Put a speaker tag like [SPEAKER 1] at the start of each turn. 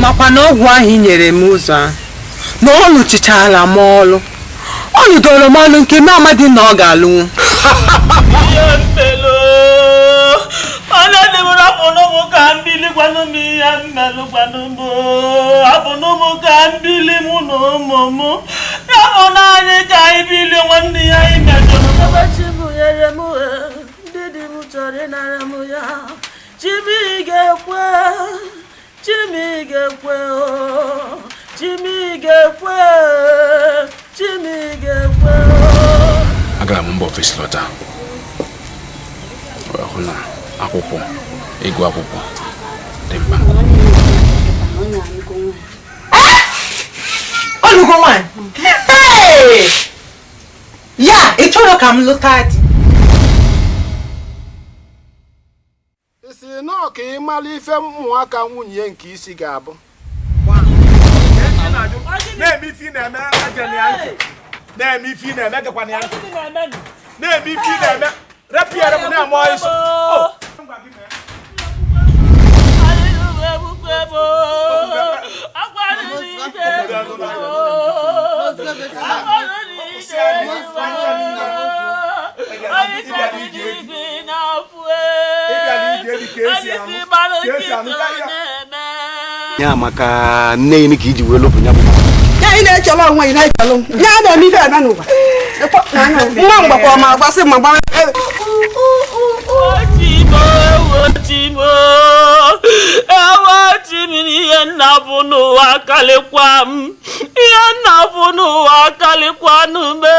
[SPEAKER 1] Makwa na ọgwụ ahụ i nyere m ụzọ ahụ na ọ lụchichala m ọlụ. Ọ lụdoro m ọlụ nke m amadị na ọ ga-alụnwu.
[SPEAKER 2] Agara m mba ofesi lọta hụ na akwụkwọ ịgụ akwụkwọ dị mkpa.
[SPEAKER 1] Ọlụgo nwaanyị? Ya, ị chọrọ ka m lụta di?
[SPEAKER 3] Isi nọọ ka ị mara ife ụmụaka nwunye nke isi ga-abụ.
[SPEAKER 4] Na-eme ife na-eme agana ya ntị. Na-eme ife na-eme gakwana ya ntị. Na-eme ife na-eme repụ ya repụ na-ama ọsọ.
[SPEAKER 3] Ya maka nne ya ka iji wee lụpụ ya bụ.
[SPEAKER 5] Ya ị na-echele onwe ị na-echele m. Ya na-eme ife eme n'ụwa. Nwa mgbakọ ma agbasị ma gba.
[SPEAKER 6] Ihe nna bụ n'ụwa kalịkwa m. Ihe nna bụ n'ụwa kalịkwa n'ume.